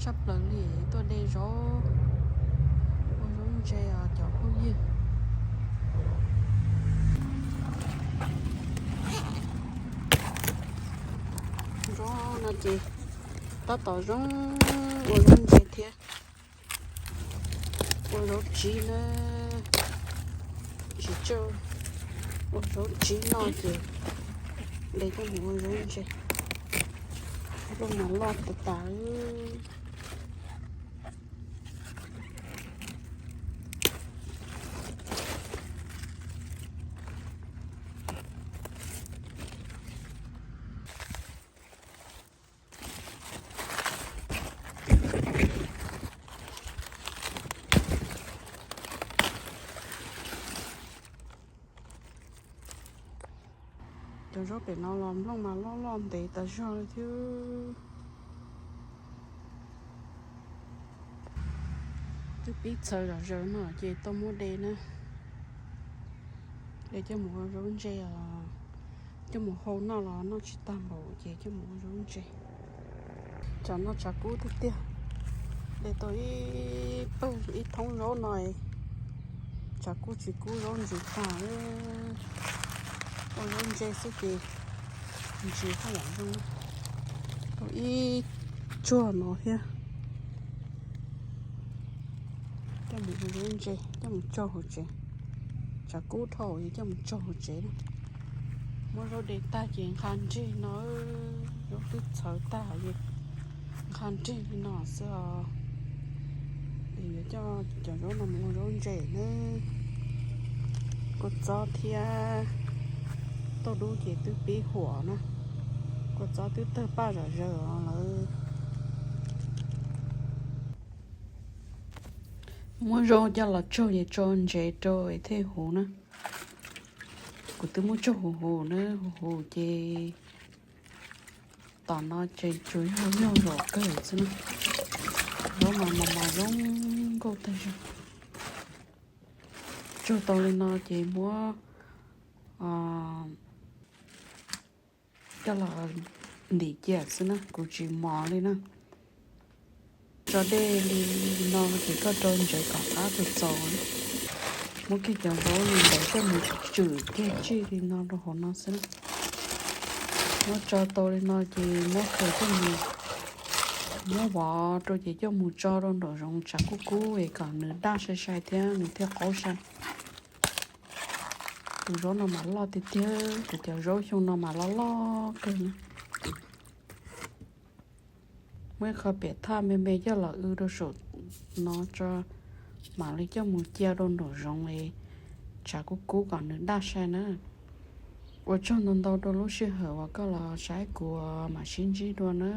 Tshaj plaws li, tuaj de zaub, ua zaub ntse os cov phooj ywg. Zaub no ces tab tom zoo, ua zaub ntse thiab. Ua zaub tsiv na, tsis tso, ua zaub tsiv no ces de coj mus ua zaub ntse. Zaub mas loj tas tas. Cov zaub pem no los nplooj mas loj loj ntev tas zog li thiab. Twb pib txhawv zom zaws no ces tau muab de na. De coj mus ua zaub ntse os, coj mus hau noj los noj tsis tag npaum ces coj mus ua zaub ntse. Tsam no tshav kub tiag tiag, de tau ib pawg ib thoob zaub no, tshav kub tsis kub zaub ntsis tag. Ua zaub ntse xwb ces ntsis haj yam zoo. Tau ib tsuag no thiab. Coj mus ua zaub ntse coj mus tso hauv tsev. Tshav kub dhau es coj mus tso hauv tsev na. Muab zaub de tag ces nqa nrig no, zaub twb txhawv tag es nqa nrig li no xwb os. Es yuav coj cov zaub no mus ua zaub ntse na. Kua txob thiab tauj dub ces twb pib huam na. Kua txob twb tawg paj zom zaws os lawm. Muab zaub coj los tsaug ces tso ntsev rau es thiaj huv na. Kuv twb muab tsaug huv huv na, huv huv ces tom no ces tsuas yog nyuag zom kawg xwb na. Zaub mas mos mos zoo nkauj tag zog. Tsaug tau li no ces muab coj los ntim cia xwb na, kuv tsis mos li na. Tso dej li no ces koj rau ntsev kom qab txaus txaus. Muab kiag cov zaub li ntawd coj mus tswm kiag tsij li no rau hauv no xwb na. Muab tso tau li no ces muab khaws coj mus, muab vov rau ces coj mus tso rau nraum zoov tshav kub kub es kom nws daj sai sai thiab nws thiaj qaub sai. Tus zaub no mas loj tiag tiag, kuv cov zaub xyoo no mas loj loj kawg na. Muab ib qho piam thaj me me coj los w rau saum no tso, mam li coj mus cia rau nraum zoov es tshav kub kub kom nws daj sai na. Ua tsaug ntau ntau rau lub sij hawm uas koj los saib kuv, mam sib ntsib dua na.